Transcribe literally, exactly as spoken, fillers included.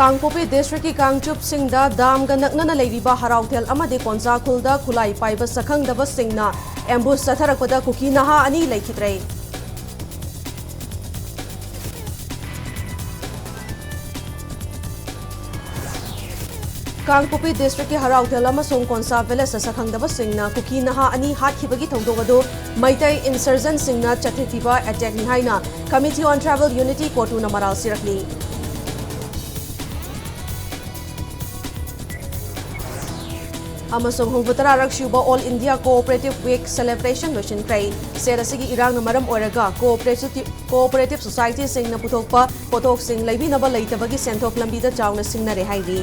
ꯀꯥꯡꯄꯣꯛꯄꯤ ꯗꯤꯁꯇ꯭ꯔꯤꯛꯀꯤ ꯀꯥꯡꯆꯨꯞꯁꯤꯡꯗ ꯗꯥꯝꯒ ꯅꯛꯅꯅ ꯂꯩꯔꯤꯕ ꯍꯔꯥꯎꯊꯦꯜ ꯑꯃꯗꯤ ꯀꯣꯟꯁꯥ ꯈꯨꯜꯗ ꯈꯨꯠꯂꯥꯏ ꯄꯥꯏꯕ ꯁꯛꯈꯪꯗꯕꯁꯤꯡꯅ ꯑꯦꯝꯕꯨꯁ ꯆꯠꯊꯔꯛꯄꯗ ꯀꯨꯀꯤ ꯅꯍꯥ ꯑꯅꯤ ꯂꯩꯈꯤꯗ꯭ꯔꯦ꯫ ꯀꯥꯡꯄꯣꯛꯄꯤ ꯗꯤꯁꯇ꯭ꯔꯤꯛꯀꯤ ꯍꯔꯥꯎꯊꯦꯜ ꯑꯃꯁꯨꯡ ꯀꯣꯟꯁꯥ ꯚꯤꯂꯦꯖꯇ ꯁꯛꯈꯪꯗꯕꯁꯤꯡꯅ ꯀꯨꯀꯤ ꯅꯍꯥ ꯑꯅꯤ ꯍꯥꯠꯈꯤꯕꯒꯤ ꯊꯧꯗꯣꯛ ꯑꯗꯨ ꯃꯩꯇꯩ ꯏꯟꯁꯔꯖꯦꯟꯁꯤꯡꯅ ꯆꯠꯊꯈꯤꯕ ꯑꯦꯇꯦꯛꯅꯤ ꯍꯥꯏꯅ Committee on Tribal Unity ꯀꯣꯇꯨꯅ ꯃꯔꯥꯜ ꯁꯤꯔꯛꯂꯤ꯫ ꯑꯃꯁꯨꯡ ꯍꯨꯝꯐꯨꯇꯔꯥꯔꯛ ꯁꯨꯕ All India Cooperative Week celebration ꯂꯣꯏꯁꯤꯟꯈ꯭ꯔꯦ꯫ ꯁꯦꯜ ꯑꯁꯤꯒꯤ ꯏꯔꯥꯡꯅ ꯃꯔꯝ ꯑꯣꯏꯔꯒ cooperative, cooperative societyꯁꯤꯡꯅ ꯄꯨꯊꯣꯛꯄ ꯄꯣꯠꯊꯣꯛꯁꯤꯡ ꯂꯩꯕꯤꯅꯕ ꯂꯩꯇꯕꯒꯤ ꯁꯦꯟꯊꯣꯛ ꯂꯝꯕꯤꯗ ꯆꯥꯎꯅ ꯁꯤꯡꯅꯔꯦ ꯍꯥꯏꯔꯤ꯫